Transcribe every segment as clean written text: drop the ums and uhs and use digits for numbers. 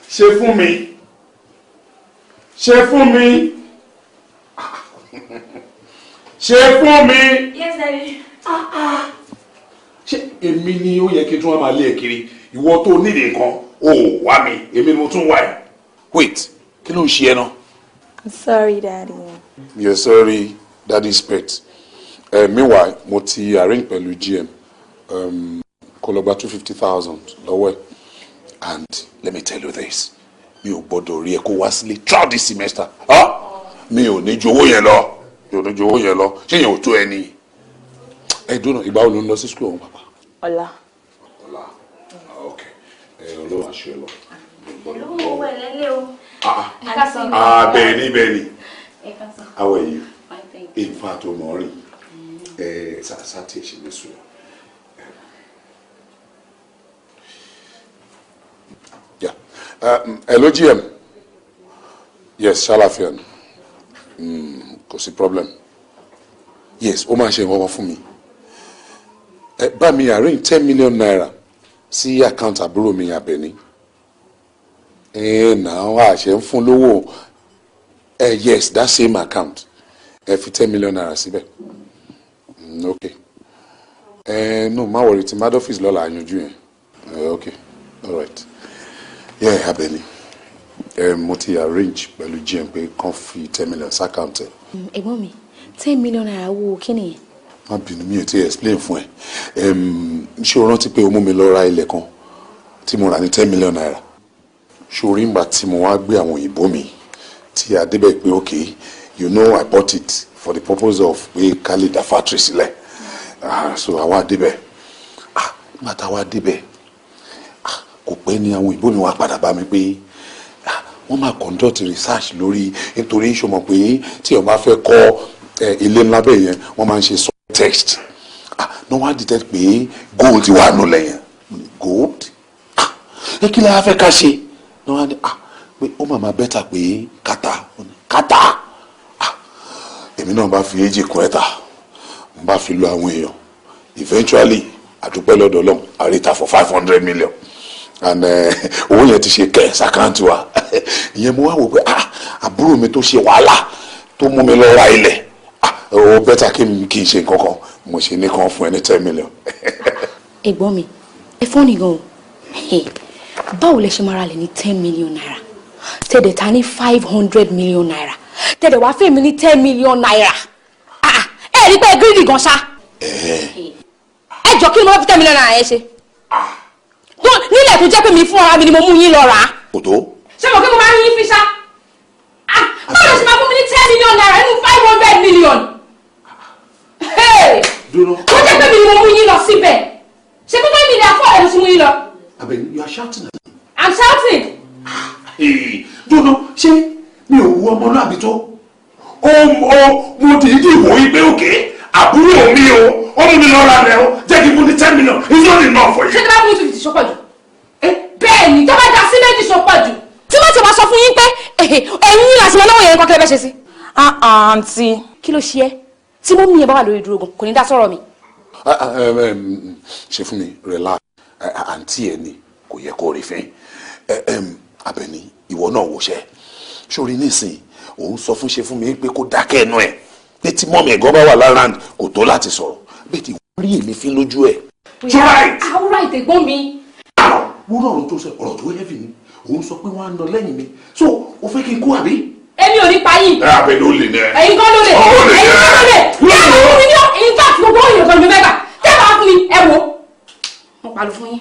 Ṣe fún mi, ṣe fún mi, ṣe fún mi. Yes, Daddy. Ṣé èmi ni ó yẹ kí n tún wá máa lé ẹ kiri? Ìwọ tó nídìí nǹkan ó wá mi, èmi ni mo tún wá ẹ. Wait, kí ló ń ṣe ẹ náà? I'm sorry, Daddy. You're sorry, Daddy's pet. Meanwhile, mo ti arrange pẹ̀lú GM, kó lọ gba 250,000 lọ́wọ́ ẹ̀. And let me tell you this, mi ò gbọ́dọ̀ rí ẹ kó wá sílé throughout this semester. Huh? Mi ò ní ju owó yẹn lọ, mi ò ní ju owó yẹn lọ. Ṣé yẹn ò tó ẹ ní? Ẹ dúró, ìgbà wo ló ń lọ sí school ọ̀hún pàpà? Ọ̀la. Ọ̀la, ok. Ẹ ọlọ́wọ́ aṣọ ẹ lọ. Owó ẹ̀ lẹ́lẹ́ o. Ah, bẹ́ẹ̀ni, bẹ́ẹ̀ni. How are you? In fact, o mọ̀ rìn. Ẹ sá tí ẹ ṣe ní sùn. Yeah. Hello GM. Yes, ṣàlàfíà ni. Kò sí problem. Yes, ó máa ṣe nǹkan kan fún mi. Ẹ bá mi arrange ₦10 million sí account àbúrò mi Àbẹ̀ní. Ẹ náà àṣẹ ń fún lówó. Ẹ yes, that same account. Ẹ fi ₦10 million síbẹ̀. Okay. Ẹ no, má worry, tí mad office lọ́la àyànjú yẹn. Ẹ okay, all right. Yeah, Àbẹ̀ní. Ẹ mo ti arrange pẹ̀lú GM pé kàn fi 10 million sí account ẹ. Ẹ̀gbọ́n mi, ₦10 million wo kí nìyẹn? Má bínú, mi ò tí explain fún ẹ. Ṣé o rántí pé o mú mi lọ ra ilẹ̀ kan tí mo rà ní ₦10 million? Ṣé o rí ìgbà tí mo wá gbé àwọn òyìnbó mi tí a débẹ̀ pé okay, you know I bought it for the purpose of pé ká lè dá factory sílẹ̀. Ah, so àwa débẹ̀, ah, nígbà tá a wá débẹ̀, ah, kò pẹ́ ni àwọn òyìnbó mi wá padà bá mi pé, ah, wọ́n máa conduct research lórí, nítorí ṣo mọ̀ pé tí o bá fẹ́ kọ́ ilé ńlá bẹ́ẹ̀ yẹn, wọ́n máa ń ṣe soil test. Ah, no, wọ́n á detect pé gold wà nù lẹ́yìn. Gold? Ah, ẹ kí lè fẹ́ ká ṣe? Ní wọ́n á ní, ah, pé ó máa máa better pé kàtà kàtà. Ah, èmi náà bá fi èjì kún ẹ̀ta, n bá fi lo àwọn èèyàn. Eventually, àdúpẹ́ lọ́dọ̀ Ọlọ́run, àríta for 500 million and owó yẹn ti ṣe kẹ́ sí account wa. Ìyẹn mo wá wò pé, ah, àbúrò mi tó ṣe wàhálà tó mú mi lọ ra ilẹ̀, ah, ó better kí n kí n ṣe nǹkan kan. Mo ṣe ní kan fún ẹ ní 10 million. Ẹ̀gbọ́n mi, ẹ funny gan o. Báwo lẹ ṣe máa ra lẹ̀ ní ₦10 million, tẹ̀dẹ̀ ta ní ₦500 million, tẹ̀dẹ̀ wá fún mi ní ₦10 million? Ah, ẹ rí pé greedy gan ṣá. Ẹ jọ, kí ni mo fi ₦10 million yẹn ṣe nílẹ̀ tó jẹ́ pé mi fún ara mi ni mo mú yín lọ rà á? Kò tó. Ṣé mo kí mo máa ń yín fi ṣá? Ah, báwo lẹ ṣe máa fún mi ní ₦10 million nínú 500 million tó jẹ́ pé mi ni mo mú yín lọ síbẹ̀? Ṣé pípẹ́ mi ni àfọ̀ ẹ̀ ló ti mú yín lọ? Àbẹ̀ní, you are shouting at me. I'm shouting. Dúró, ṣé mi ò wú ọmọlúàbí tó? Ó mo dìídì wò ó pé òkè àbúrò mi o, ó mú mi lọ ra rẹ o, jẹ́ kí n fún ní 10 million. It's not enough for you. Ṣé tí bá fún yín 250, ṣọ́pọ̀ jù? Bẹ́ẹ̀ ni, tó bá da sí méjì, ṣọ́pọ̀ jù. Tí wọ́n ti wá sọ fún yín pé ẹ̀yin láti mọ náwó yẹn kọ́, kí lẹ fẹ́ ṣe sí? Ah, àǹtí. Kí ló ṣe é tí mo mú yẹn bá wà lórí dúró gan, kò ní dá sọ̀rọ̀ mi. Ṣe fún mi, relax. Àǹtí ẹ ni kò yẹ kó rí fín. Àbẹ̀ní, ìwọ náà wòṣẹ́ sórí nísìnyí, òun sọ fún ṣe fún mi pé kó dákẹ́ ẹnu ẹ̀, pé tí mummy ẹ̀gọ́ bá wà lára kò tó láti sọ̀rọ̀ bẹ́ẹ̀ tí wọ́n rí èmi fín lójú ẹ̀. Right. Àwọn right, ẹ̀gbọ́n mi. Wọ́n náà ọ̀rọ̀ tó sọ, ọ̀rọ̀ tó heavy ni. Òun sọ pé wọ́n á nà lẹ́yìn mi, so o fẹ́ kí n kú àbí? Èmi ò ní pa yín. Ẹ Àbẹ̀ní, ó lè ní ẹ. Ẹ̀yin kan ló lè. Ó lè. Ẹ̀yin kan ló lè. Ní Ẹ fún mi ní, in fact, gbogbo òyìnbó kan ní mo fẹ́ gbà tẹ́ bá fún mi. Ẹ wo, mo pàlọ́ fún yín.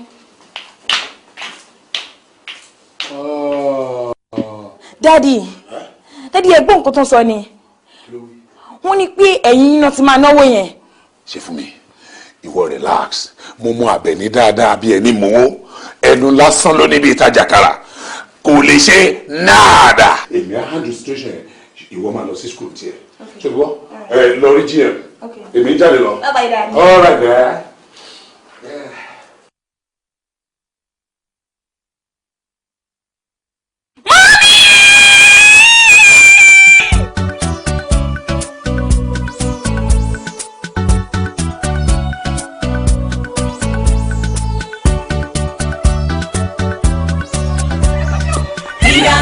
Daddy, Daddy, ẹ gbọ́ nǹkan tó ń sọ ni. Wọ́n ní pé ẹ̀yin náà ti máa náwó yẹn. Ṣe fún mi, ìwọ relax. Mo mú Àbẹ̀ní dáadáa bí ẹni mowó. Ẹnu lásán ló níbi ìtajà kára, kò lè ṣe náàdà. Èmi á handle situation yẹn, ìwọ máa lọ sí school tiẹ̀. Ṣé ìwọ ẹ lọ rí GM, èmi ń jáde lọ. Bye bye, Daddy. All right there. Yeah.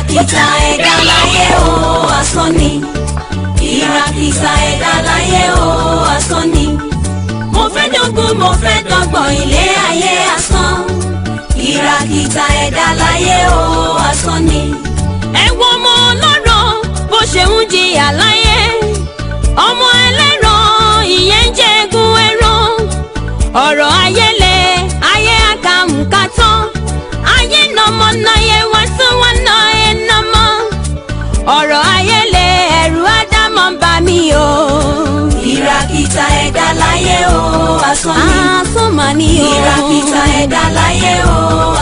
Ìràkìtà ẹ̀dá láyé o, asán ni. Ìràkìtà ẹ̀dá láyé o, asán ni. Mo fẹ́ dógún, mo fẹ́ dọ́gbọ̀n, ilé ayé asán. Ìràkìtà ẹ̀dá láyé o, asán ni. Ẹ wo ọmọ ọlọ́rọ̀ bó ṣe ń jìyà láyé. Ọmọ ẹlẹ́ran ìyẹn ń jẹ egun ẹran. Ọ̀rọ̀ ayé le, ayé àkàmùkà tán. Ayé nàmọ náyé wá sí wọn náà ẹ nàmọ. Ọ̀rọ̀ ayé le, ẹ̀rù ádámọ̀ ń bà mí o. Ìràkìtà ẹ̀dá láyé o, asán ni. Asán mà ni o. Ìràkìtà ẹ̀dá láyé o,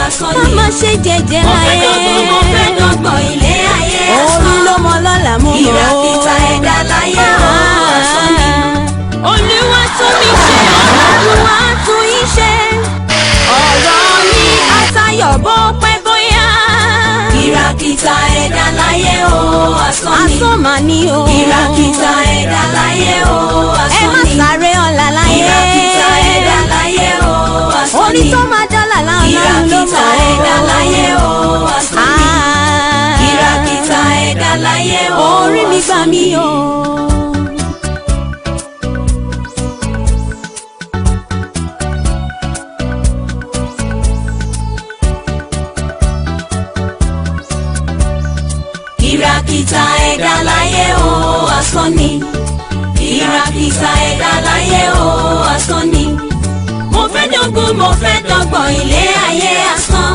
asán ni. Ká má ṣe jẹ́jẹ́ láyé. Mo fẹ́ dọ́gbọ́n, mo fẹ́ dọ́gbọ̀n, ilé ayé asán. Orí ló mọ lọ́la mo mọ̀ o. Ìràkìtà ẹ̀dá láyé o, asán ni. Olúwa tún mi ṣe, Olúwa tún yín ṣe. Ọ̀rọ̀ mi àtayọ̀ bó pẹ́ bóyá. Ìràkìtà ẹ̀dá láyé o, asán ni. Asán mà ni o. Ìràkìtà ẹ̀dá láyé o, asán ni. Ẹ má sáré ọ̀la láyé. Ìràkìtà ẹ̀dá láyé o, asán ni. Orí tó máa dọ́là láwọn ló mọ̀. Ìràkìtà ẹ̀dá láyé o, asán ni. Ìràkìtà ẹ̀dá láyé o, orí mi gbà mí o. Ìràkìtà ẹ̀dá láyé o, asán ni. Ìràkìtà ẹ̀dá láyé o, asán ni. Mo fẹ́ dógún, mo fẹ́ dọ́gbọ̀n, ilé ayé asán.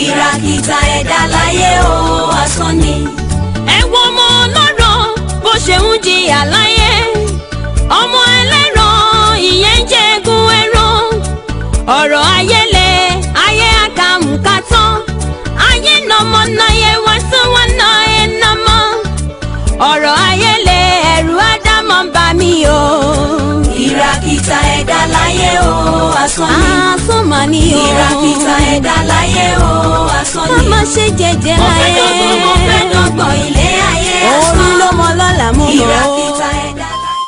Ìràkìtà ẹ̀dá láyé o, asán ni. Ẹ wo ọmọ ọlọ́rọ̀ bó ṣe ń jìyà láyé. Ọmọ ẹlẹ́ran ìyẹn ń jẹ egun ẹran. Ọ̀rọ̀ ayé le, ayé àkàmùkà tán. Ayé nàmọ náyé wá sí wọn náà ẹ nàmọ. Ọ̀rọ̀ ayé le, ẹ̀rù ádámọ̀ ń bà mí o. Ìràkìtà ẹ̀dá láyé o, asán ni. Asán mà ni o. Ìràkìtà ẹ̀dá láyé o, asán ni. Ká má ṣe jẹ́jẹ́ láyé. Mo fẹ́ dọ́gbọ́n, mo fẹ́ dọ́gbọ̀n, ilé ayé asán. Orí ló mọ lọ́la mo mọ̀ o. Ìràkìtà ẹ̀dá láyé.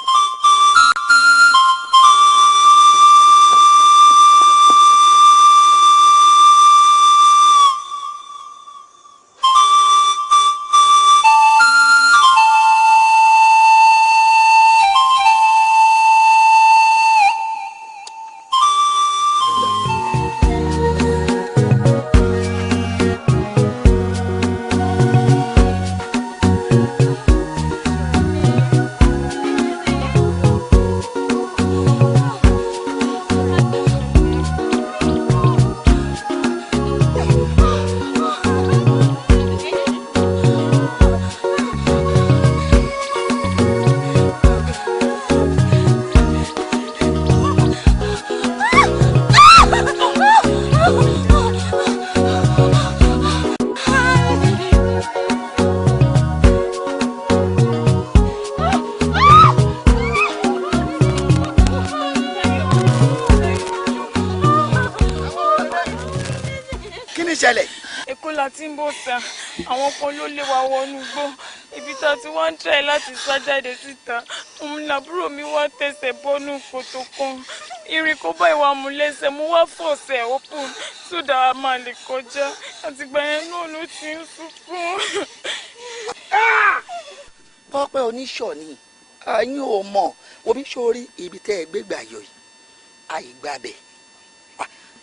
Ṣẹlẹ̀. Èkó la ti ń bọ̀ sá, àwọn kan ló lé wa wọnú igbó. Ibi tá a ti wá ń tẹ̀ láti sá jáde síta, òun làbúrò mi wá tẹsẹ̀ bọ́nú kòtò kan. Irin kó bá ìwà mú lẹ́sẹ̀, mo wá fọ̀ọ̀sẹ̀ open so that a máa lè kọjá. Àtìgbà yẹn náà ló ti ń sunkún. Pọ́pẹ́ oníṣọ̀ ni ẹ̀yin ò mọ̀ omi sórí ibi tẹ́ ẹ gbégbà yọ yìí, àìgbàbẹ̀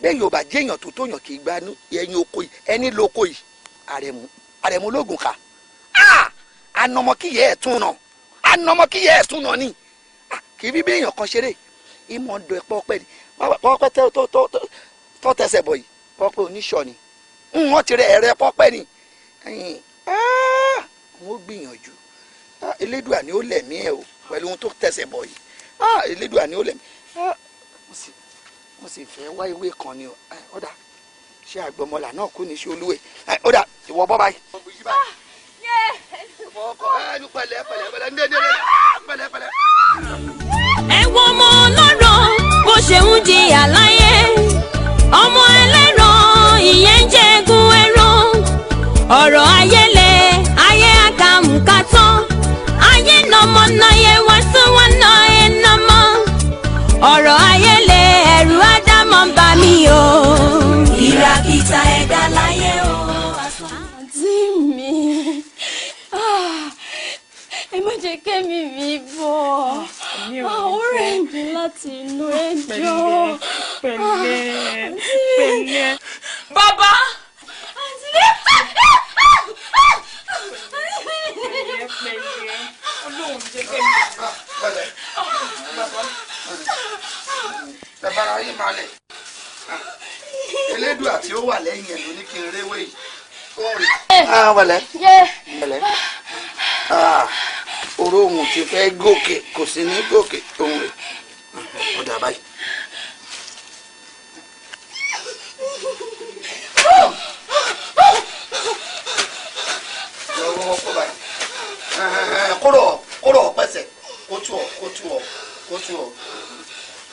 bẹ́ẹ̀ yóò bá jẹ́yàn tó tóyàn kì í gba ẹyin oko yìí, ẹni lóko yìí. Àrẹ̀mú, àrẹ̀mú lóògùn ká anọmọkìyẹ ẹ̀ tún nà, anọmọkìyẹ ẹ̀ tún nà ni kì í bí bí èèyàn kan ṣeré ìmọ̀ ọ̀dọ̀ ẹ̀ pọ́pẹ́ ni pọ́pẹ́ tó tẹsẹ̀ bọ̀ yìí, pọ́pẹ́ oníṣọ̀ ni wọ́n ti rẹ ẹ̀rẹ́ pọ́pẹ́ ni. Wọ́n gbìyànjú, Elédùà ni ó lẹ̀mí ẹ̀ o pẹ̀lú ohun tó tẹsẹ̀ bọ̀ yìí. Elédùà ni ó lẹ̀mí. Mo sì fẹ́ wá ìwé kan ni o. Ọ̀dà ṣé àgbọ̀mọlà náà kú ní ṣe olúwe? Ọ̀dà ìwọ bọ́ báyìí. Ẹ wo ọmọ ọlọ́rọ̀ bó ṣe ń jìyà láyé. Ọmọ ẹlẹ́ran ìyẹn ń jẹ egun ẹran. Ọ̀rọ̀ ayé le, ayé àkàmùkà tán. Ayé nàmọ náyé wá sí wọn náà ẹ nàmọ. Ọ̀rọ̀ ayé le, ẹ̀rù ádámọ̀ ń bà mí o. Ìràkìtà ẹ̀dá láyé o. Àǹtí mi. láti inú, ẹ jọ̀ọ́. Pẹ̀lẹ́ pẹ̀lẹ́ bàbá. Pẹ̀lẹ́ pẹ̀lẹ́, Ọlọ́run jẹ́ kẹ́ mi. Pẹ̀lẹ́ bàbá yín balẹ̀. Elédùà tí ó wà lẹ́yìn ẹ̀ ló ní kí n réwé yìí. Pẹ̀lẹ́ pẹ̀lẹ́, oró ohun tí fẹ́ gòkè kò sí ní gòkè ohun rẹ̀ ó dà báyìí. Lọ́wọ́ kó báyìí, kóró kóró pẹ̀sẹ̀, kó tù ọ́ kó tù ọ́ kó tù ọ́,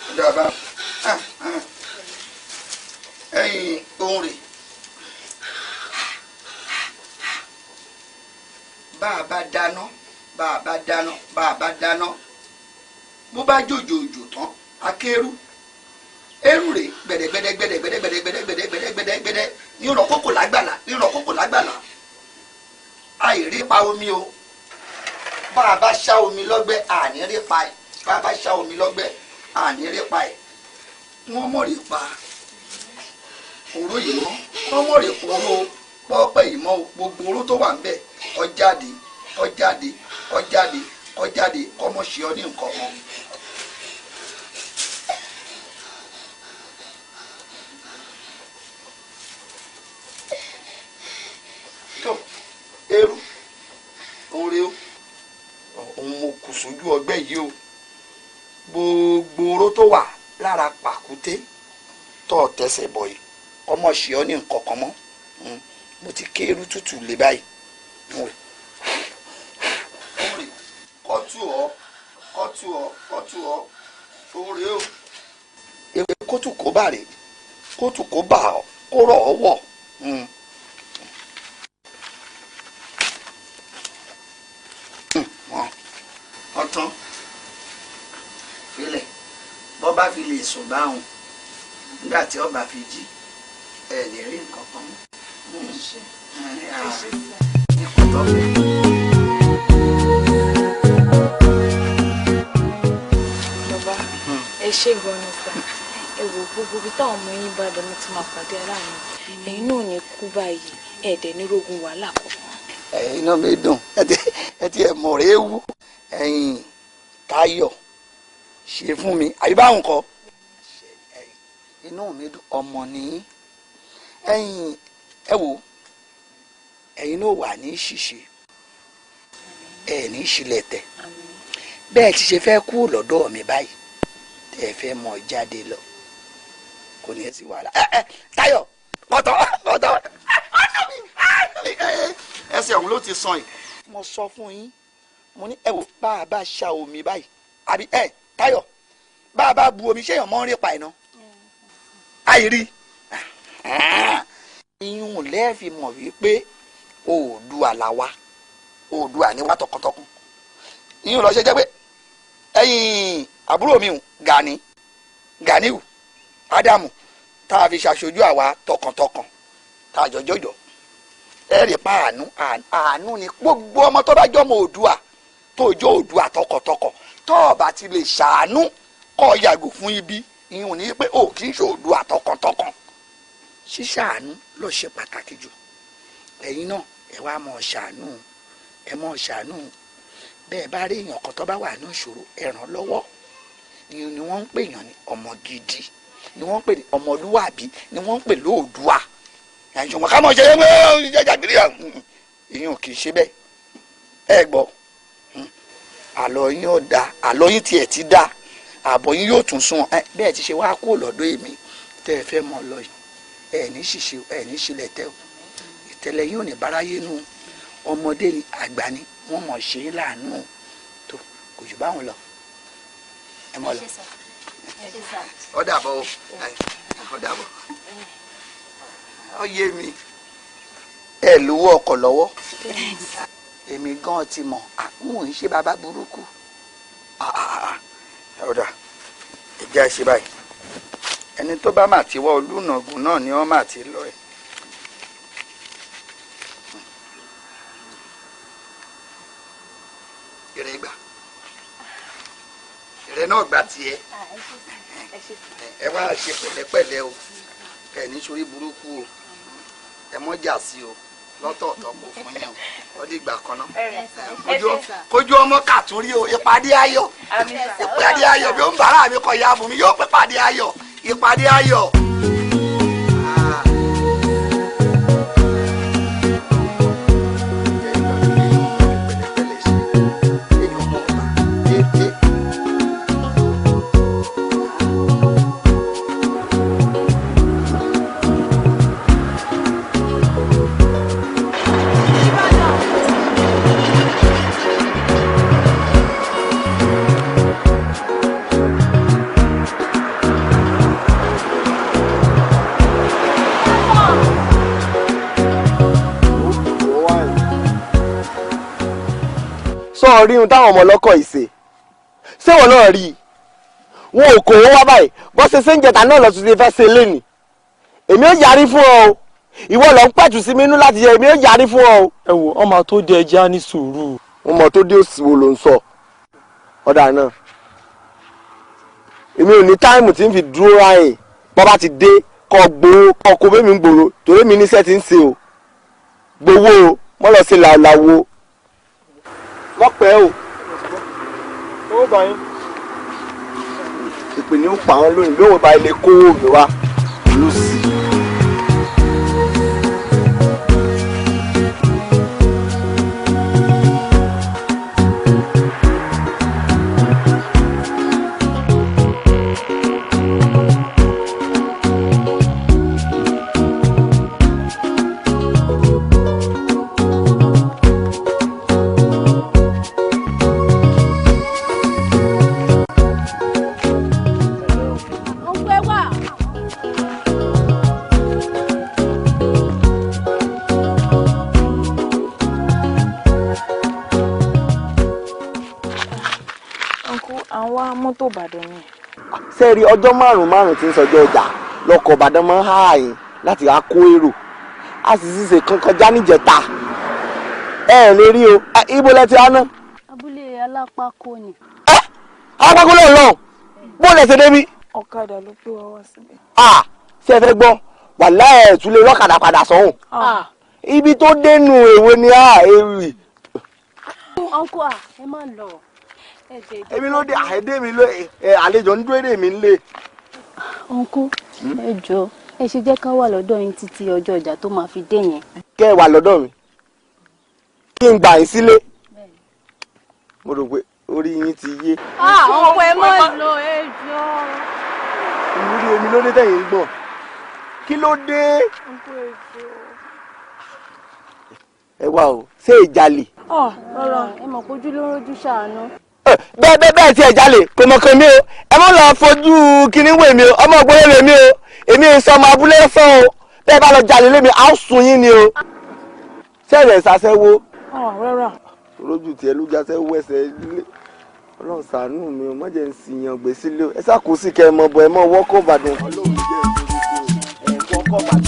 ó dà báyìí. Ẹ̀yìn ohun rẹ̀, bá a bá dáná, bá a bá dáná, bá a bá dáná, bó bá jòjò òjò tán, akérú eru rè gbẹdẹgbẹdẹ gbẹdẹgbẹdẹ gbẹdẹgbẹdẹ gbẹdẹgbẹdẹ gbẹdẹgbẹdẹ ní ọ̀rọ̀ kókò lágbàlá, ní ọ̀rọ̀ kókò lágbàlá. Àìrí pa omi o, bá a bá ṣá omi lọ́gbẹ́ àní rí pa ẹ̀, bá a bá ṣá omi lọ́gbẹ́ àní rí pa ẹ̀. Wọ́n mọ̀ rí pa oró yìí mọ́, wọ́n mọ̀ rí oró pọ́pẹ́ yìí mọ́ o. Gbogbo oró tó wà ń bẹ̀ kó jáde, kó jáde, kó jáde, kó jáde, kó mọ̀ ṣe ọ́ ní nǹkan mọ́. Tó eru òun rèé o, òun mo kù sójú ọgbẹ́ yìí o. Gbogbo oró tó wà lára pàkúté tó tẹsẹ̀ bọ̀ yìí, ọmọ ṣe ọ́ ní nǹkan kan mọ́. Mo ti ké eru tútù lé báyìí. Kọ́tù ọ́ kọ́tù ọ́ kọ́tù ọ́, òun rèé o. Ewé kótù kó bà rèé, kótù kó bà ọ́, kó rọ̀ ọ́ wọ̀. Ọtán filẹ̀, bọ́ bá fi lè sùn báwọn nígbà tí ọba fi jí, ẹ lè rí nǹkan kan mọ́. Bàbá, ẹ ṣé gan-an sà. Ẹ wò, gbogbo ibi táwọn ọmọ yín bá lọ ní ti máa pàdé aláàánú. Ẹ̀yin náà ní kú báyìí, ẹ̀ẹ́dẹ̀ ní rógun wàhálà kankan. Inú mi dùn, ẹ ti ẹ mọ̀ rẹ́ wú. Ẹ̀yin Táyọ̀ ṣe fún mi àbí báwọn kọ. Inú mi dùn, ọmọ nìyí. Ẹ̀yin ẹ wò, ẹ̀yin náà wà ní ṣìṣe, ẹ ní ṣílẹ̀ tẹ̀. Bẹ́ẹ̀ ti ṣe fẹ́ kú lọ́dọ̀ mi báyìí, tẹ́ ẹ fẹ́ mọ̀ jáde lọ, kò ní sí wàhálà. Ẹ Táyọ̀ kọ́tọ̀ kọ́tọ̀, ẹsẹ̀ ọ̀hún ló ti sàn yìí. Mo sọ fún yín, mo ní ẹ wò, bá a bá ṣa omi báyìí, àbí ẹ Táyọ̀, bá a bá bu omi, ṣé èèyàn mọ́ ń rí pa iná àìrí iyún lẹ́ẹ̀fì mọ̀ wípé Oòduà làwa, Oòduà ni wá tọkàntọkàn. Iyún lọ ṣe jẹ́ pé ẹ̀yin àbúrò mi Gani, Ganiu Ádámù, tá a fi ṣàṣojú àwa tọkàntọkàn, tá a jọjọjọ, ẹ rí pa àánú, àánú ni gbogbo ọmọ tó bá jọmọ Oòduà, tó jọ Oòduà tọkàntọkàn, tó o bá ti lè ṣàánú, kó yàgò fún ibi, ìyún ní pé o kì í ṣe Oòduà tọkàntọkàn. Ṣíṣàánú ló ṣe pàtàkì jù. Ẹ̀yin náà ẹ wá mọ̀ ṣàánú, ẹ mọ̀ ṣàánú. Bẹ́ẹ̀ bá rí èèyàn kan tó bá wà ní ìṣòro, ẹ ràn lọ́wọ́. Ìyún ni wọ́n ń pè yàn ní ọmọ gidi, ni wọ́n ń pè ní ọmọlúwàbí, ni wọ́n ń pè lóòdùà. Àìsàn ká mọ̀ ṣe é jàgídí, ìyún kì í ṣe bẹ́ẹ̀. Ẹ gbọ́, àlọ́ yín ò dáa, àlọ́ yín tiẹ̀ ti dáa, àbọ̀ yín yóò tún sún ọ. Bẹ́ẹ̀ ti ṣe wá kó lọ́dọ̀ èmi tẹ́ ẹ fẹ́ mọ̀ lọ yìí, ẹ ní ṣìṣe, ẹ ní ṣílẹ̀ tẹ́ o. Ìtẹ̀lẹ̀ yín ò ní báráyé nù. Ọmọdé ni àgbà ni wọ́n mọ̀ ṣe é láàánú tó kò jù báwọn lọ. Ẹ mọ̀ lọ. Ó dàbọ̀ o, ó dàbọ̀. Ó yé mi. Ẹ lówó ọkọ̀ lọ́wọ́. Èmi gan ti mọ̀, àwọn ò ń ṣe bàbá burúkú. Ọ̀dà ìjà ṣe báyìí. Ẹni tó bá mà ti wọ olùnàgùn náà ni wọ́n mà ti lọ ẹ̀. Ìrẹ́ gbà, ìrẹ́ náà gbà tiẹ̀. Ẹ wá ṣe pẹ̀lẹ́pẹ̀lẹ́ o, ẹ ní sórí burúkú o, ẹ mọ́ jà sí o, lọ́tọ̀ọ̀tọ̀ kò fún yẹn o, ó di ìgbà kan náà. Kójú ọmọ kàtúrí o, ìpàdé ayọ̀, ìpàdé ayọ̀ bí ó ń bàrà mi kọ ya fún mi yóò pé pàdé ayọ̀, ìpàdé ayọ̀. Sọ rí ohun táwọn ọmọ ọlọ́kọ̀ yìí ṣe, ṣé wọn náà rí i? Wọn ò kó owó wá báyìí, bó ṣe ṣe ń jẹta náà lọ́tún ti fẹ́ ṣe lénìí. Èmi ò yarí fún ọ o, ìwọ lọ ń pẹ̀tù sí mi inú láti yẹ, èmi ò yarí fún ọ o. Ẹ wo, ọmọ tó dé, ẹja ní sùúrù. Ọmọ tó dé òsì wo ló ń sọ ọ̀dà náà? Èmi ò ní táìmù tí ń fi dúró ráyìn. Bọ́ bá ti dé, kọ́ gbowó, kọ́ kó bẹ́ẹ̀ mi ń gbòòrò, torí mi níṣẹ́ ti ń ṣe o. Gbowó o, mọ́ lọ sí làwòlàwò lọ́pẹ́ o. Owó bá yín. Ìpè ní ó pa wọn lónìí bí òun bá ilé kówó mi wá lùsì. Ọ̀pẹ wà. Uncle, àwọn mọ́tò Ìbàdàn ni. Sẹ́ẹ̀rí ọjọ́ márùn-ún márùn-ún tí ń sọjọ́ ọjà lọkọ̀ Ìbàdàn máa ń há àyìn láti wá kó èrò, a sì ṣiṣe kan kọjá níjẹta. Ẹ ẹ lè rí o. Ibo lẹ ti á ná? Abúlé Alápákó ni. Alápákó lóun náà, bó lẹ ṣe débi? Ọ̀kadà ló gbé wa wá síbẹ̀. Ṣé ẹ fẹ́ gbọ́? Wàláhì, ẹ̀ tún lè rọ́kadà padà sọ́hùn ibi tó dénú. Èwo ni a ewì? Uncle, à ẹ má lọ. Ẹ jẹ́ ìdí. Èmi ló dé àìdé mi ló ẹ àlejò ń dúró dè mí lé. Uncle, ẹ jọ̀ọ́, ẹ ṣe jẹ́ ká wà lọ́dọ̀ yín títí ọjọ́ ọjà tó máa fi dé yẹn. Kẹ́ ẹ wà lọ́dọ̀ mi, kí n gbà yín sílé, mo rò pé orí yín ti yé. Uncle, ẹ má lọ, ẹ jọ̀ọ́. Ìwúrí omi ló dé tẹ̀yìn ń gbọ̀n, kí ló dé? Ẹ wá o, ṣé ìjàlè? Rárá, ẹ mọ̀ pé ojú ló ń rojú ṣàánú. Bẹ́ẹ̀ bẹ́ẹ̀ bẹ́ẹ̀ tí ẹ jalè kò mọ̀ kàn mí o. Ẹ má lọ fojú kíní wò mí o, ọmọ ògbóyè lèmi o, èmi ò sọ ọmọ abúlé fún o. Bẹ́ẹ̀ bá lọ jalè lémi, á sùn yín ni o. Sẹ́ẹ̀rẹ̀ ṣàṣẹ́wó? Rárá. Lójú tiẹ̀ ló jáṣẹ́ wọ ẹsẹ̀ ilé. Ọlọ́run ṣàánú mi o, má jẹ́ ń sì yàn gbé sílé o. Ẹ ṣàkóso kẹ́ ẹ mọ bọ̀, ẹ mọ wọ́kọ̀ Ìbàdàn. Ọlọ́run jẹ́ ìforí ẹ wọ́kọ̀ Ìbàdàn,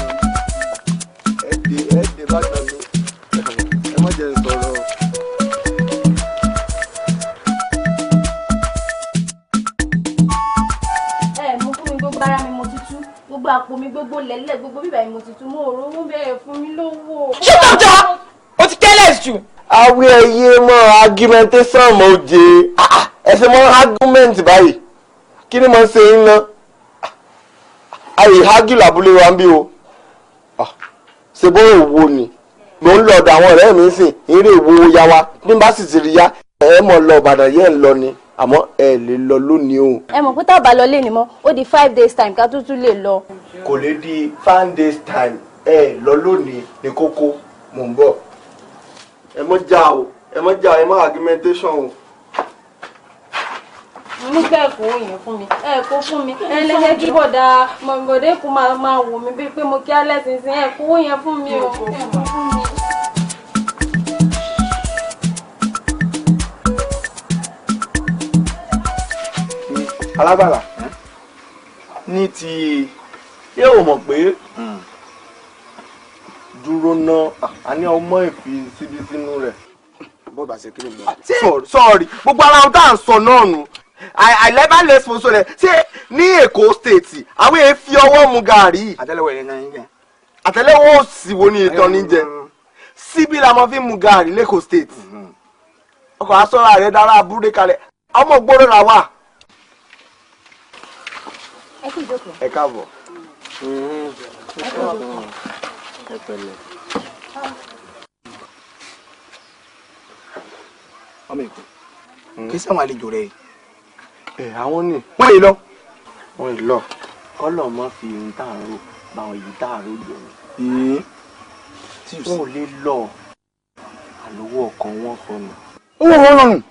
ẹ dé, ẹ dé Ìbàdàn lọ, ẹ má jẹ́ ń sọ̀rọ̀ o. Ẹ mú fún mi, gbogbo ara mi mo ti tú, gbogbo àpò mi, gbogbo lẹ́lẹ̀, gbogbo bíbá mi mo ti tú, mo ò rówó bẹ́ẹ̀, fún mi lówó. Shut up jọ, o ti careless jù. Awi ẹyẹ mọ argumentation mọ oje, ẹ ṣe mọ argument báyìí, kí ni mo ń ṣe yín ná? Ayé argue lábúlé wa ń bí o. Ṣe bó òwò ni mò ń lọ ọ̀dọ̀ àwọn ọ̀rẹ́ mi sìn, eré ìwo ya wa bí n bá sì ti rí ya, ẹ mọ̀ lọ Ìbàdàn yẹn ń lọ ni, àmọ́ ẹ lè lọ lónìí o. Ẹ mọ̀ pé tá a bá lọ lé ni mọ́, ó di 5 days time ká tó tún lè lọ. Kò lè di 5 days time. Ẹ lọ lónìí ní kókó, mò ń bọ̀. Ẹ mọ̀ já o, ẹ mọ̀ já o, ẹ mọ̀ argumentation o. Mo fẹ́ kó yẹn fún mi, ẹ kó fún mi, ẹ lẹ́jẹ̀ kí bọ̀dà bọ̀dé kò máa wò mí bíi pé mo kí alẹ́ sísìn. Ẹ kó yẹn fún mi o, ẹ kó fún mi. Alágbára ní ti ṣé o mọ̀ pé dúró ná, a ní ọmọ ìfi síbi sínú rẹ̀. Bọ́ọ̀bù àṣẹ kí ló ń bọ̀. Sọ́ọ̀rì, gbogbo ara ohun tá à ń sọ náà nù. Àìlẹ́bà lẹ́sìpọ̀sọ̀ rẹ̀ ṣé ní Èkó state àwọn èèyàn fi ọwọ́ mu gàrí. Àtẹ́lẹwọ́ ẹ̀ ní jẹ. Àtẹ́lẹwọ́ òsì wo ni ìtàn ní jẹ. Síbí la máa fi mu gàrí l'Èkó state. Ọkọ̀ asọ́ra rẹ̀ dára abúlé kalẹ̀ ọmọ gbọ́dọ̀ là wà. Ẹ kú ìjókòó. Ẹ káàbọ̀. Ẹ pẹ̀lẹ́. Ọmọ Èkó kí sáwọn àlejò rẹ. Ẹ àwọn ni. Wọ́n lè lọ. Wọ́n lè lọ. Kọ́lọ̀ mọ́ fi ohun tá à ń rò báwọn èyí tá à ń rò jọ ni. Wọn ò lè lọ. Àlówó ọkàn wọn sọnù. Owó wọn rọrùn.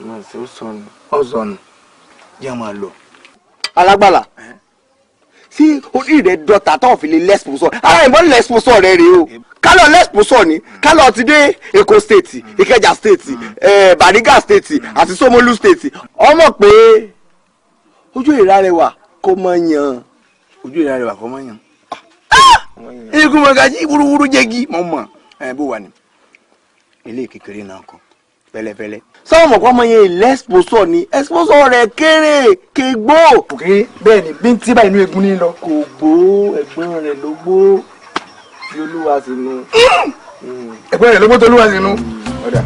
Náà ṣe ó sọnù. Ó sọnù. Jẹ́ máa lọ. Alágbàlà sí orí rẹ dọ́ta tó fi lè lẹ́sìpọ̀sọ̀ ara ìbọn lẹ́sìpọ̀sọ̀ rẹ rèé o. Kálọ̀ lẹ́sìpọ̀sọ̀ ni kálọ̀ ti dé Èkó state, Ìkẹjà state, Bariga state àti Somolu state. Ọmọ pé ojú ìra rẹ wà kó mọ yan. Ojú ìra rẹ wà kó mọ yan. Eégún mọ̀gájí wúrúwúrú jẹ́gi mọ̀ mọ̀ ẹ̀ bó wà ní. Ilé kékeré náà kọ fẹ́lẹ́fẹ́lẹ́. Sọ́wọ́n mọ̀ kó ọmọ yẹn lẹ́sìpọ̀sọ̀ ni ẹ̀sìpọ̀sọ̀ rẹ̀ kéré kégbó. Kò kéré bẹ́ẹ̀ ni bí n tí báyìí inú egun ní lọ. Kò gbó ẹ̀gbọ́n rẹ̀ ló gbó tí olúwa sì nu. Ẹ̀gbọ́n rẹ̀ ló gbó tí olúwa sì nu. Ọ̀dà.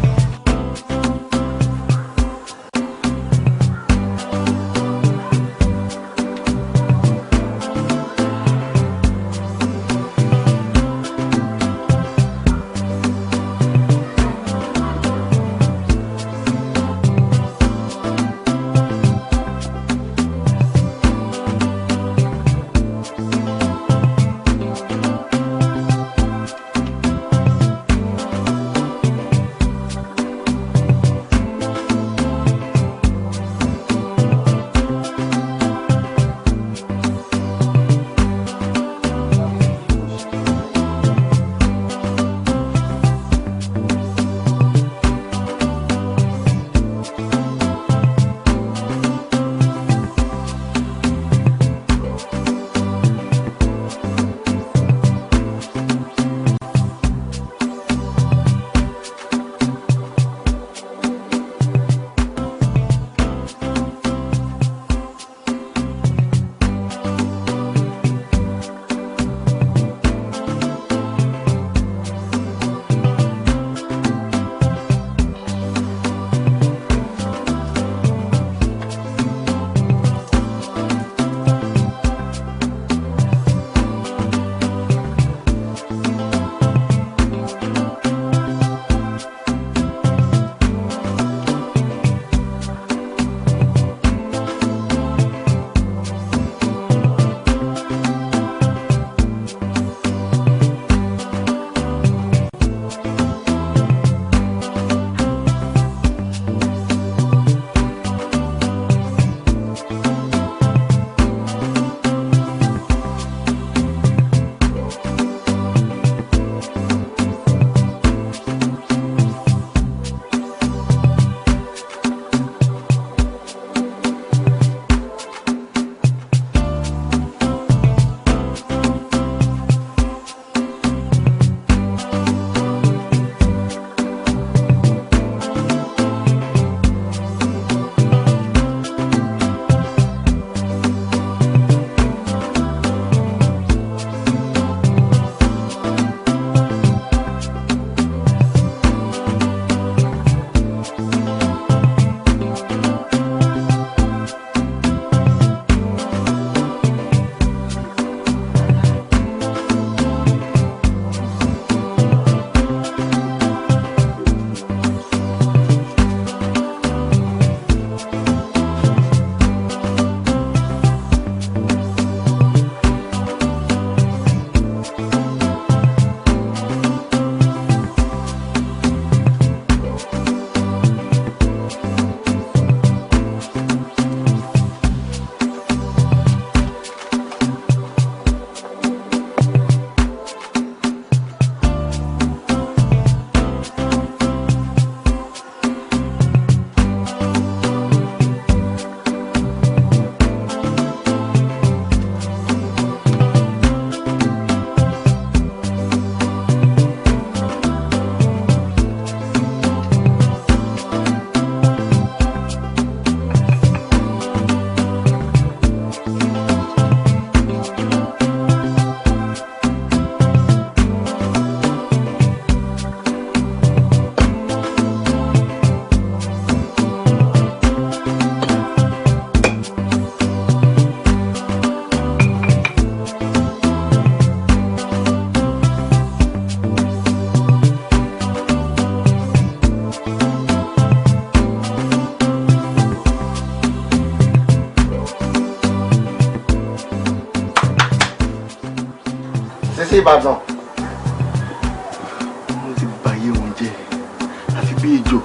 sí Ìbàdàn. Wọ́n ti báyé wọn jẹ́ àfi bí ejò.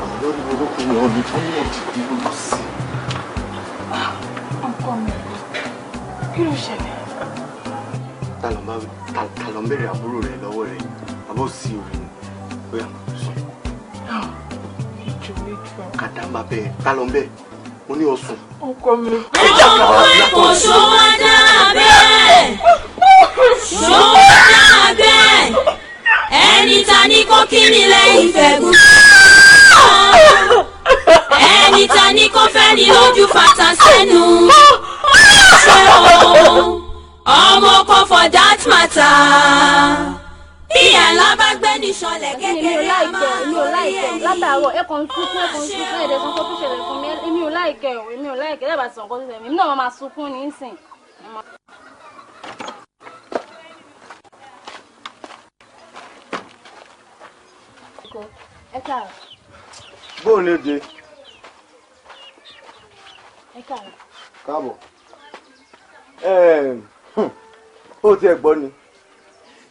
Àwọn lórí burúkú wọn ni wọ́n wọ̀ dìde lọ sí. Ọkọ mi, kí ló ṣẹlẹ̀? Ta ló ń bèrè àbúrò rẹ lọ́wọ́ rẹ? Àbọ̀ sí orí ni. Bóyá sùn. Ejò ejò. Kàdá máa bẹ̀ ta ló ń bẹ̀? Mo ní o sùn. Ọkọ mi. Ọmọ kò ṣọwọ́ dábẹ́, ṣọwọ́ dábẹ́, ẹni ta ni kó kíni lẹ́yìn fẹ̀gùn, ẹni ta ni kó fẹ́ ni lójú fata sẹ́nu, ṣé o ọmọ kan for that matter, bí alábàgbé ní sọlẹ̀ kékeré a máa èmi ò lórí láìkẹ́ ẹni. látàárọ̀ ẹ kàn ń sunkún, ẹ kàn ń sunkún, ẹ̀ẹ́dẹ̀ kan tó ṣẹlẹ̀ fún mi. Èmi ò láìkẹ́ o, èmi ò láìkẹ́ lẹ́bàá sàn kó tó ṣẹlẹ̀, èmi náà máa sunkún ní ìsìn. Ẹ káàárọ̀. Bóun ni ó jẹ? Ẹ káàárọ̀. Káàbọ̀. Ó tiẹ̀ gbọ́ ni.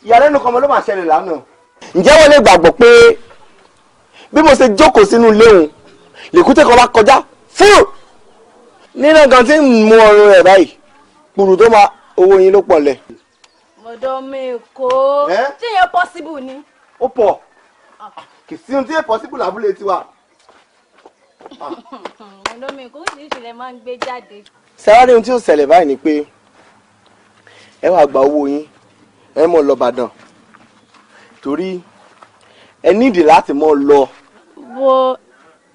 Ìyàlẹ́nu kan ló máa ṣẹlẹ̀ lánàá. Ǹjẹ́ wọ́n lè gbàgbọ́ pé bí mo ṣe jókòó sínú ilé òun lèkúté kan bá kọjá fúrù nínú kan tí ń mú ọrùn rẹ̀ báyìí kùrù tó máa owó yín ló pọ̀ lẹ̀. Mọ̀dọ̀ mi kò Ẹ́? ṣé yẹn possible ni. Ó pọ̀, kì í sí ohun tí yẹ possible lábúlé tiwa. Mọ̀dọ̀ mi kò oríṣiríṣi lẹ máa ń gbé jáde. Sẹ́wárí ohun tí ó ṣẹlẹ̀ báyìí ni pé ẹ wàá gba owó yín, ẹ mọ̀ lọ Ìbàdàn torí ẹ nídìí láti mọ̀ lọ. Wo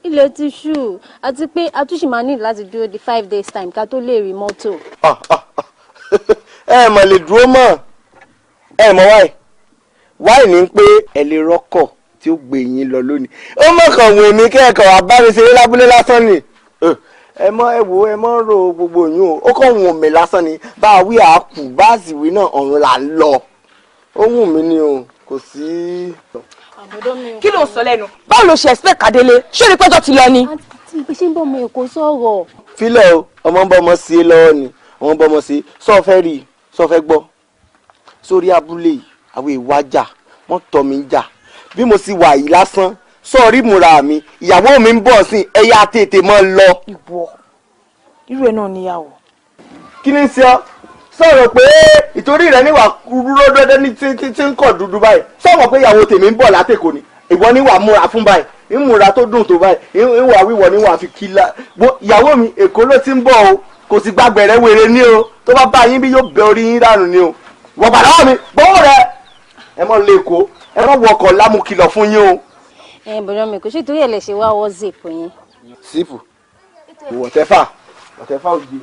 ilẹ̀ ti ṣú àti pé a tún ṣì máa ní láti dúró di 5 days time ká tó lè rí mọ́tò. Ẹ mọ̀ lè dúró mọ́, ẹ mọ̀ wáì wáì ní pé ẹ lè rọ́kọ̀ tí ó gbé yín lọ lónìí. Ó mọ̀ kàn wọ́n èmi kẹ́ẹ̀kan wà bá mi ṣeré lábúlé lásán ni. Ẹ mọ̀ ẹ wò, ẹ mọ̀ ro gbogbo yín o, ó kàn wọ́n mi lásán ni. Bá a wí àákù bá a sì wí náà ọ̀run là ń lọ. Ó wù mí ni o, kò sí. Kí ló ń sọ lẹ́nu? Báwo ló ṣe expect Kádélé? Ṣé o rí pẹ́jọ́ ti lọ ni? Àti pé ṣé ń bọ̀ mi kò sọ̀rọ̀. Filẹ̀ o, ọmọ ń bọ́ ọmọ sí i lọ́wọ́ ni, ọmọ ń bọ́ ọmọ sí i. Sọ fẹ́ rí i, sọ fẹ́ gbọ́. Sórí abúlé yìí àwọn ìwájà wọ́n tọ́ mi ń jà bí mo sì wà yìí lásán. Sọ́ọ̀rí múra mi, ìyàwó mi ń bọ̀ sí ẹ̀yà tètè mọ́ lọ. Ìwọ irú ẹ náà níyàwó. Kí ni ń ṣe ọ́? Sọ̀rọ̀ pé ìtorí rẹ̀ níwà rúdọ́dọ́dọ́ ní tí ń kọ̀ dúdú báyìí. Sọ̀rọ̀ pé ìyàwó tèmi ń bọ̀ látẹ̀kọ́ ni, ìwọ níwà múra fún báyìí, ń múra tó dùn tó báyìí, ń wà wíwọ níwà fi kí la. Ìyàwó mi Èkó ló ti ń bọ̀ o, kò sì gbàgbẹ̀rẹ̀ wèrè ní o, tó bá bá yín bí yóò bẹ orí yín dànù ni o. Wọ́n bàdá wà mí gbọ́wọ́ rẹ̀, ẹ mọ̀ lè kó, ẹ mọ̀ wọkọ̀ lámùkìlọ̀ fún yín o. Ẹ bọ̀dọ̀ mi kò ṣe torí ẹ̀ lè ṣe wá wọ́ zip yín. Sífù wọ̀tẹ́fà wọ̀tẹ́fà òjì.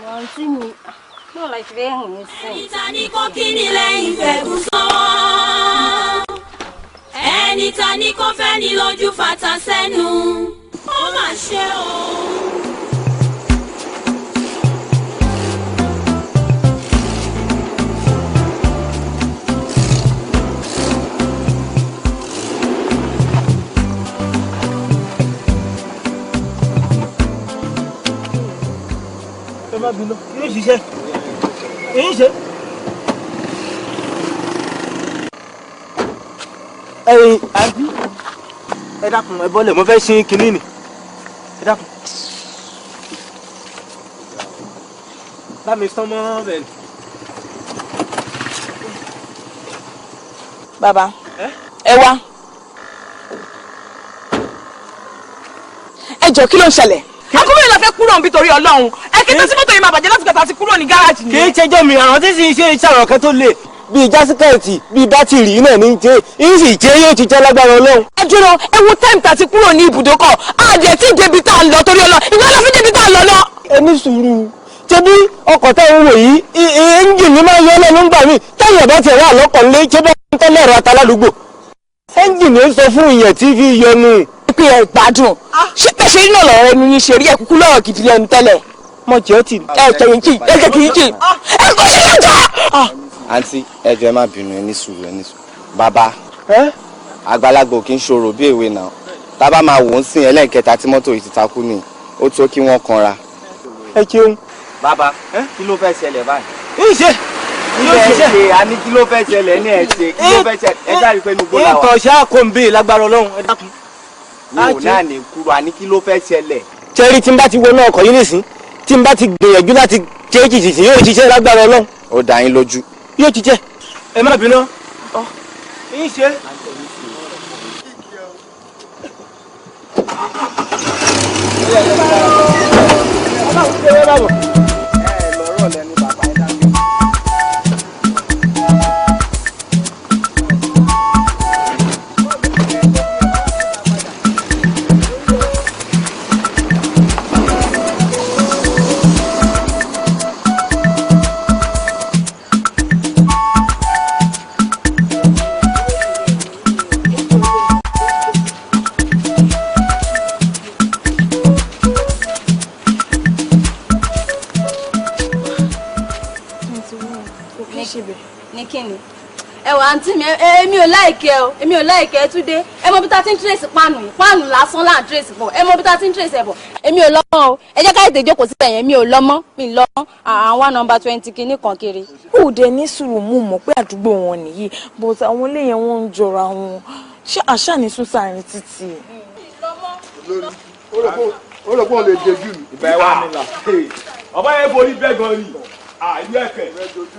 Àǹtí mi náà láti fẹ́ hàn mí sí. Ẹni ta ni kó kíni lẹ́yìn fẹ̀gùn sọ́wọ́, ẹni ta ni kó fẹ́ ni lójú fata sẹ́nu, ó mà ṣe o. Ẹ má bínú, yóò ṣiṣẹ́ èyí ṣe. Ẹ̀yin àǹtí, ẹ dákun, ẹ bọ́lẹ̀, mo fẹ́ ṣe kinní ni, ẹ dákun. Bá mi sán mọ́ bẹ́ẹ̀ ni. Bàbá ẹ wá, ẹ jọ̀ọ́, kí ló ń ṣẹlẹ̀? Akúrò la fẹ́ kúrò níbi torí Ọlọ́run. Ẹ kí tó sí mọ́tò yìí máa bàjẹ́ láti gbàtà ti kúrò ní gáràjì Kì í nìyẹn. ṣẹjọ́ mi, àrùn tí sì ń ṣe iṣẹ́ àrùn kan tó le bíi jásíkẹ́ẹ̀tì bíi bátìrì náà ní jẹ́ yìí sì jẹ́ yóò ti jẹ́ lágbára Ọlọ́run. Ẹ dúró, ẹ wo táìmù tá a ti kúrò ní ibùdókọ̀, àdìẹ tí débi tá a lọ torí Ọlọ́run, ìgbà lọ fi débi tá a lọ lọ. Ẹ ní sùúrù, ṣebí ọkọ̀ táwọn wò yìí ẹ́ńjìnì máa ń yọ lẹ́nu ńgbà míì táyà bá tiẹ̀ wà lọ́kọ̀ ńlé ṣé bá ń tẹ́lẹ̀ ẹ̀rọ ataládùúgbò ẹ́ńjìnì ń sọ fún ìyẹn tí fi yọnu. Pé ẹ gbádùn, ṣé bẹ́ẹ̀ ṣe náà lọ̀rọ̀ ẹnu yín ṣe rí? Ẹ kúkú lọ́rọ̀ gidi lẹ́nu tẹ́lẹ̀. Mọ̀ jẹ́ ó ti. Ẹ kẹyìn jì, ẹ kẹyìn jì, ẹ kò ṣe lọ́jọ́. Àǹtí, ẹ jọ̀ọ́, ẹ má bínú, ẹ ní sùúrù, ẹ ní sùúrù. Bàbá àgbàlagbà kì í ṣòro bí èwe náà. Tá bá máa wò ó sìn, ẹlẹ́ǹkẹta tí mọ́tò yìí ti takú ni, ó tó kí wọ́n kanra. Ẹ ṣeun. Bàbá, kí ló fẹ́ ṣẹlẹ̀ báyìí? Ń ṣe. Kí ló ṣe? A ní kí ló fẹ́ ṣẹlẹ̀ ní ẹ̀ ṣe? Kí ló fẹ́ ṣẹlẹ̀? Ẹ jáde pé inú gbó la wà. Nǹkan ṣáà kò ń bí lágbára Ọlọ́run, ẹ dákun. Mi ò náà ní kúrò, a ní kí ló fẹ́ ṣẹlẹ̀? Tẹ́rí tí n bá ti wọnú ọkọ̀ yìí nísìn, tí n bá ti gbìyànjú láti ṣe jìjìjì, yóò ṣiṣẹ́ lágbára Ọlọ́run. Ó dá yín lójú. Yóò ṣiṣẹ́. Ẹ má bínú. Ń ṣe. Ẹ lọ́rọ̀ lẹ́nu bàbá, ẹ dákun. Ní kíni? Ẹ wà, àǹtí mi, èmi ò láìkẹ́ o, èmi ò láìkẹ́. Túndé, ẹ mọ bí ta ti ń trace páànù yìí? Páànù lásán là ń trace bọ̀. Ẹ mọ bí ta ti ń trace ẹ̀ bọ̀. Èmi ò lọ́mọ́ o. Ẹ jẹ́ ká ètè jókòó síbẹ̀ yẹn. Mi ò lọ́mọ́, mi ò lọ́mọ́. Àwọn nọ́mbà 20 kìíní kan kiri. Kò dé ní sùúrù, mú mọ̀ pé àdúgbò wọn nìyí, but àwọn ilé yẹn, wọ́n ń jọra wọn. Ṣé àṣà ní sún sáàrin títì? Ó rò pé òun lè dejú mi. Ìbẹ̀ wa ni là. Ọba yẹn borí bẹ́ẹ̀ gan ni. Ìlú ẹ̀fẹ̀.